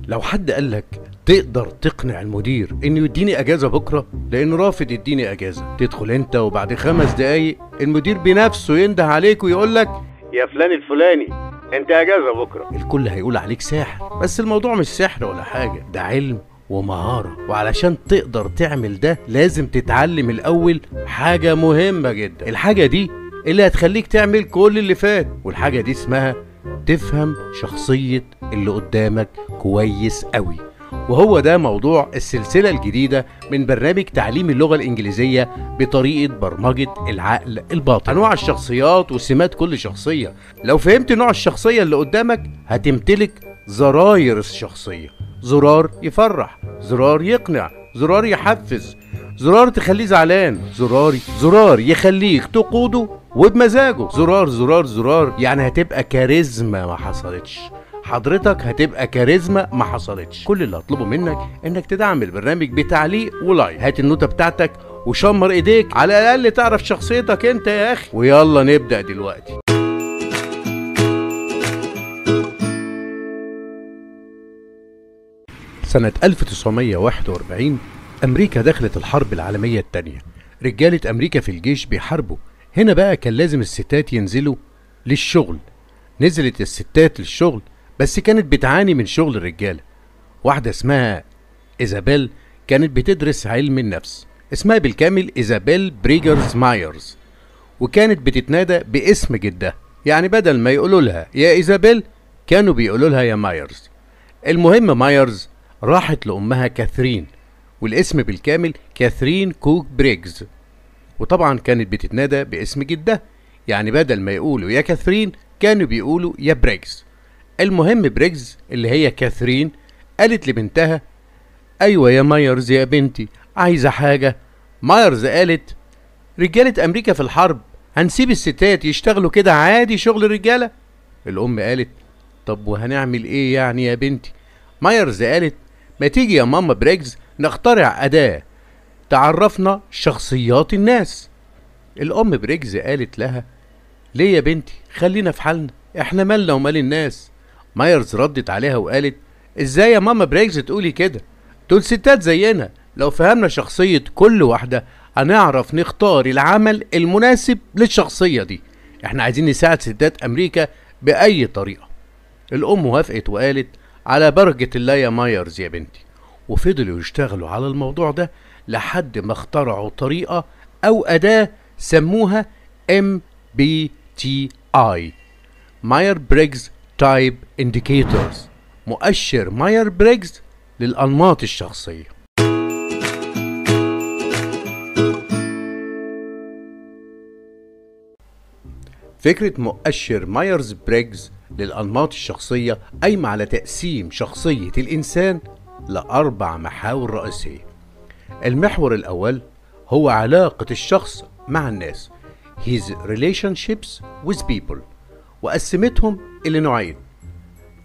لو حد قالك تقدر تقنع المدير انه يديني اجازه بكره لانه رافض يديني اجازه، تدخل انت وبعد 5 دقايق المدير بنفسه ينده عليك ويقولك يا فلان الفلاني انت اجازه بكره. الكل هيقول عليك ساحر، بس الموضوع مش سحر ولا حاجه، ده علم ومهارة. وعلشان تقدر تعمل ده لازم تتعلم الأول حاجة مهمة جدا، الحاجة دي اللي هتخليك تعمل كل اللي فات، والحاجة دي اسمها تفهم شخصية اللي قدامك كويس قوي. وهو ده موضوع السلسلة الجديدة من برنامج تعليم اللغة الإنجليزية بطريقة برمجة العقل الباطن. أنواع الشخصيات وسمات كل شخصية. لو فهمت نوع الشخصية اللي قدامك هتمتلك زراير الشخصية، زرار يفرح، زرار يقنع، زرار يحفز، زرار تخليه زعلان، زرار يخليك تقوده وبمزاجه، زرار زرار زرار. يعني هتبقى كاريزما ما حصلتش، حضرتك هتبقى كاريزما ما حصلتش. كل اللي هطلبه منك انك تدعم البرنامج بتعليق ولايك، هات النوتة بتاعتك وشمر ايديك، على الاقل تعرف شخصيتك انت يا اخي. ويلا نبدأ دلوقتي. سنة 1941 أمريكا دخلت الحرب العالمية الثانية. رجالة أمريكا في الجيش بيحاربوا. هنا بقى كان لازم الستات ينزلوا للشغل. نزلت الستات للشغل، بس كانت بتعاني من شغل الرجالة. واحدة اسمها إيزابيل كانت بتدرس علم النفس، اسمها بالكامل إيزابيل بريجرز مايرز، وكانت بتتنادى باسم جدها، يعني بدل ما يقولوا لها يا إيزابيل كانوا بيقولوا لها يا مايرز. المهم مايرز راحت لأمها كاثرين، والاسم بالكامل كاثرين كوك بريجز، وطبعا كانت بتتنادى باسم جدها، يعني بدل ما يقولوا يا كاثرين كانوا بيقولوا يا بريجز. المهم بريجز اللي هي كاثرين قالت لبنتها أيوة يا مايرز يا بنتي، عايزة حاجة؟ مايرز قالت رجالة أمريكا في الحرب هنسيب الستات يشتغلوا كده عادي شغل الرجالة؟ الأم قالت طب وهنعمل إيه يعني يا بنتي؟ مايرز قالت ما تيجي يا ماما بريجز نخترع أداة تعرفنا شخصيات الناس. الأم بريجز قالت لها ليه يا بنتي، خلينا في حالنا، احنا مالنا ومال الناس. مايرز ردت عليها وقالت ازاي يا ماما بريجز تقولي كده، دول ستات زينا، لو فهمنا شخصية كل واحدة هنعرف نختار العمل المناسب للشخصية دي، احنا عايزين نساعد ستات أمريكا بأي طريقة. الأم وافقت وقالت على بركة الله يا مايرز يا بنتي. وفضلوا يشتغلوا على الموضوع ده لحد ما اخترعوا طريقة أو أداة سموها MBTI، ماير بريجز Type Indicators، مؤشر ماير بريجز للأنماط الشخصية. فكرة مؤشر مايرز بريجز للأنماط الشخصية قايمة على تقسيم شخصية الإنسان ل4 محاور رئيسية. المحور الأول هو علاقة الشخص مع الناس، his relationships with people، وقسمتهم إلى نوعين: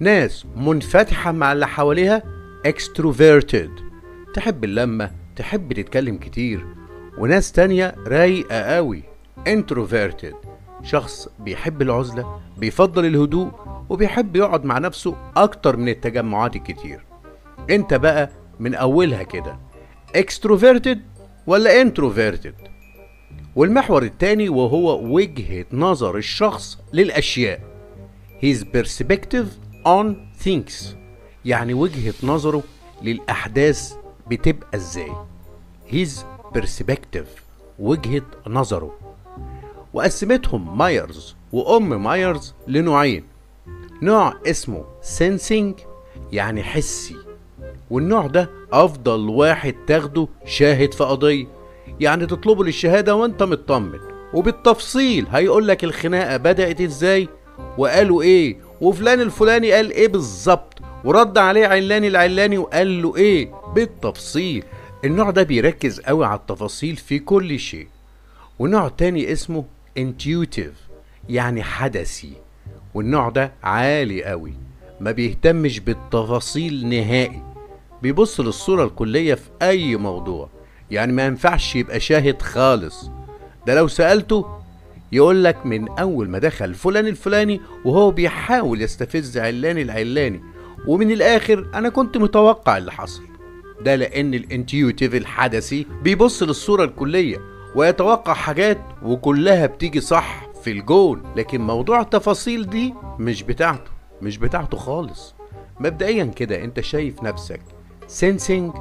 ناس منفتحة مع اللي حواليها extroverted، تحب اللمة، تحب تتكلم كتير، وناس تانية رايقة قوي introverted، شخص بيحب العزلة، بيفضل الهدوء، وبيحب يقعد مع نفسه أكتر من التجمعات الكتير. انت بقى من أولها كده extroverted ولا introverted؟ والمحور التاني وهو وجهة نظر الشخص للأشياء، his perspective on things، يعني وجهة نظره للأحداث بتبقى ازاي، his perspective، وجهة نظره. وقسمتهم مايرز وأم مايرز لنوعين، نوع اسمه sensing يعني حسي، والنوع ده أفضل واحد تاخده شاهد في قضية، يعني تطلبه للشهادة وانت مطمن، وبالتفصيل هيقولك الخناقة بدأت ازاي وقالوا ايه وفلان الفلاني قال ايه بالظبط ورد عليه علاني العلاني وقال له ايه بالتفصيل. النوع ده بيركز قوي على التفاصيل في كل شيء. ونوع تاني اسمه intuitive يعني حدسي، والنوع ده عالي قوي، ما بيهتمش بالتفاصيل نهائي، بيبص للصورة الكلية في اي موضوع، يعني ما ينفعش يبقى شاهد خالص. ده لو سألته يقولك من أول ما دخل فلان الفلاني وهو بيحاول يستفز علاني العلاني، ومن الاخر انا كنت متوقع اللي حصل ده، لان ال intuitive الحدسي بيبص للصورة الكلية ويتوقع حاجات وكلها بتيجي صح في الجون، لكن موضوع التفاصيل دي مش بتاعته، مش بتاعته خالص. مبدئيا كده انت شايف نفسك sensing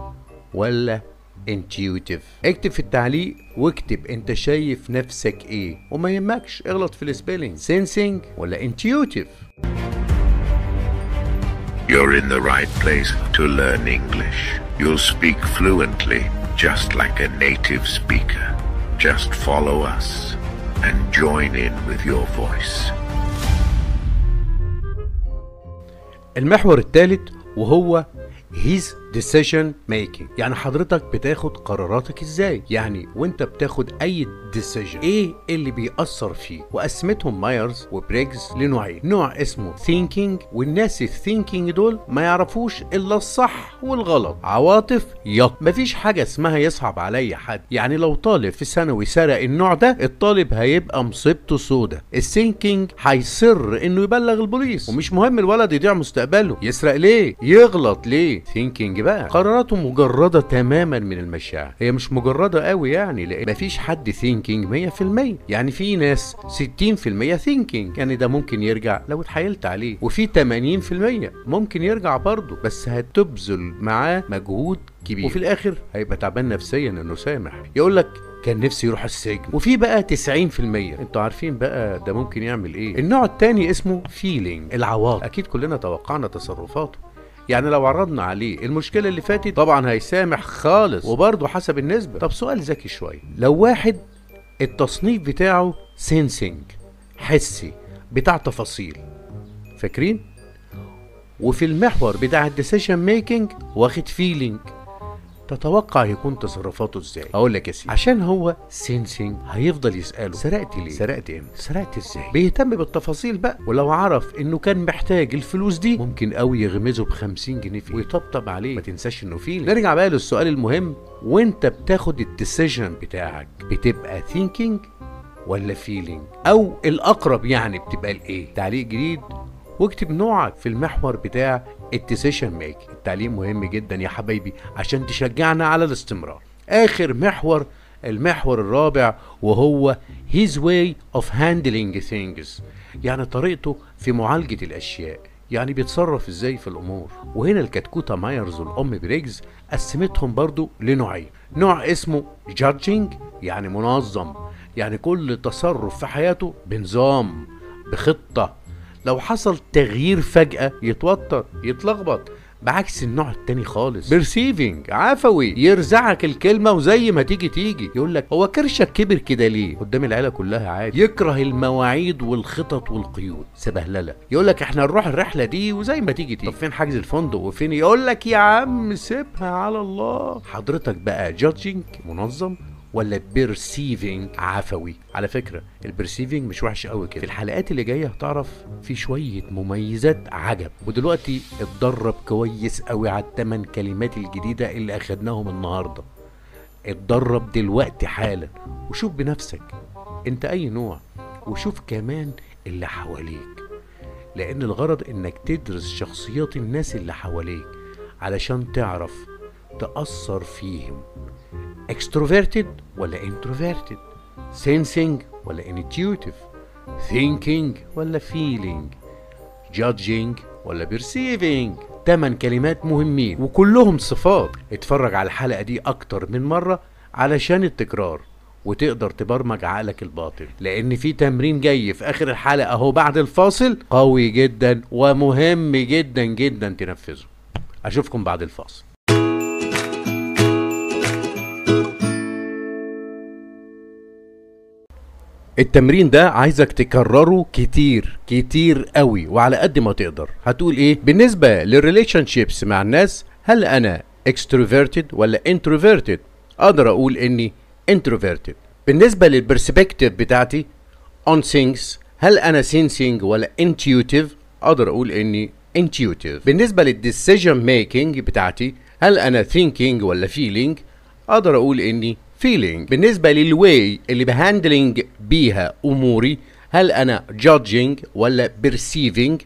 ولا intuitive؟ اكتب في التعليق واكتب انت شايف نفسك ايه، وما يهمكش اغلط في ال spelling، sensing ولا intuitive. You're in the right place to learn English. You'll speak fluently, just like a native speaker. Just follow us and join in with your voice. المحور الثالث وهو his decision making، يعني حضرتك بتاخد قراراتك ازاي، يعني وانت بتاخد اي decision ايه اللي بيأثر فيه. وقسمتهم مايرز وبريجز لنوعين، نوع اسمه thinking، والناس ال thinking دول ما يعرفوش الا الصح والغلط، عواطف يق، مفيش حاجة اسمها يصعب عليا حد. يعني لو طالب في ثانوي سرق النوع ده الطالب هيبقى مصيبته سودة. ال thinking هيصر انه يبلغ البوليس، ومش مهم الولد يضيع مستقبله، يسرق ليه، يغلط ليه. thinking بقى قراراته مجردة تماما من المشاعر، هي مش مجردة قوي يعني، لان مفيش حد thinking 100%، يعني في ناس 60% thinking، يعني ده ممكن يرجع لو اتحايلت عليه، وفي 80% ممكن يرجع برضه بس هتبذل معاه مجهود كبير، وفي الاخر هيبقى تعبان نفسيا انه سامح، يقول لك كان نفسي يروح السجن. وفي بقى 90% انتوا عارفين بقى ده ممكن يعمل ايه. النوع التاني اسمه feeling، العواطف، اكيد كلنا توقعنا تصرفاته، يعني لو عرضنا عليه المشكلة اللي فاتت طبعا هيسامح خالص، وبرضه حسب النسبة. طب سؤال ذكي شوية، لو واحد التصنيف بتاعه sensing، حسي بتاع تفاصيل، فاكرين؟ وفي المحور بتاع ال decision making واخد feeling، تتوقع يكون تصرفاته ازاي؟ اقول لك يا سيدي، عشان هو sensing هيفضل يساله سرقت ليه، سرقت امتى، سرقت ازاي، بيهتم بالتفاصيل بقى. ولو عرف انه كان محتاج الفلوس دي ممكن قوي يغمزه ب50 جنيه فيه ويطبطب عليه، ما تنساش انه feeling. نرجع بقى للسؤال المهم، وانت بتاخد ال decision بتاعك بتبقى thinking ولا feeling، او الاقرب يعني بتبقى الايه؟ تعليق جديد واكتب نوعك في المحور بتاع ال decision make. التعليق مهم جدا يا حبايبي عشان تشجعنا على الاستمرار. اخر محور، المحور الرابع، وهو his way of handling things، يعني طريقته في معالجة الاشياء، يعني بيتصرف ازاي في الامور. وهنا الكتكوتة مايرز والام بريجز قسمتهم برضو لنوعين، نوع اسمه judging، يعني منظم، يعني كل تصرف في حياته بنظام بخطة، لو حصل تغيير فجأة يتوتر يتلخبط، بعكس النوع التاني خالص perceiving، عفوي، يرزعك الكلمة وزي ما تيجي تيجي، يقول لك هو كرشك كبر كده ليه قدام العيلة كلها عادي، يكره المواعيد والخطط والقيود سبهللة، يقول لك احنا نروح الرحلة دي وزي ما تيجي تيجي، طب فين حجز الفندق وفين، يقول لك يا عم سيبها على الله. حضرتك بقى judging منظم ولا perceiving عفوي؟ على فكرة ال perceiving مش وحش قوي كده، في الحلقات اللي جاية هتعرف في شوية مميزات عجب. ودلوقتي اتدرب كويس قوي على ال8 كلمات الجديدة اللي اخدناهم النهاردة، اتدرب دلوقتي حالا وشوف بنفسك انت اي نوع، وشوف كمان اللي حواليك، لان الغرض انك تدرس شخصيات الناس اللي حواليك علشان تعرف تأثر فيهم، extroverted ولا introverted، sensing ولا intuitive، thinking ولا feeling، judging ولا perceiving. 8 كلمات مهمين وكلهم صفات. اتفرج على الحلقة دي أكتر من مرة علشان التكرار وتقدر تبرمج عقلك الباطن، لأن في تمرين جاي في آخر الحلقة أهو بعد الفاصل قوي جدا ومهم جدا جدا تنفذه. أشوفكم بعد الفاصل. التمرين ده عايزك تكرره كتير كتير قوي وعلى قد ما تقدر. هتقول ايه بالنسبة لل relationships مع الناس؟ هل انا extroverted ولا introverted؟ اقدر اقول اني introverted. بالنسبة لل perspective بتاعتي on things، هل انا sensing ولا intuitive؟ اقدر اقول اني intuitive. بالنسبة لل decision making بتاعتي، هل انا thinking ولا feeling؟ اقدر اقول اني feeling. بالنسبة لل way اللي ب handling بيها أموري، هل أنا judging ولا perceiving؟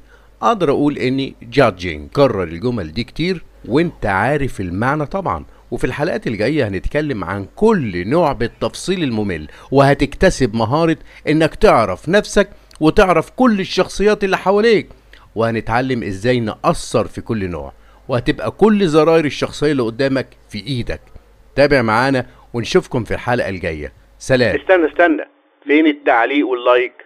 اقدر اقول اني judging. كرر الجمل دي كتير وانت عارف المعنى طبعا. وفي الحلقات الجاية هنتكلم عن كل نوع بالتفصيل الممل، وهتكتسب مهارة انك تعرف نفسك وتعرف كل الشخصيات اللي حواليك، وهنتعلم ازاي نأثر في كل نوع، وهتبقى كل زراير الشخصية اللي قدامك في ايدك. تابع معانا ونشوفكم في الحلقة الجاية. سلام. استنى استنى، فين التعليق وال like؟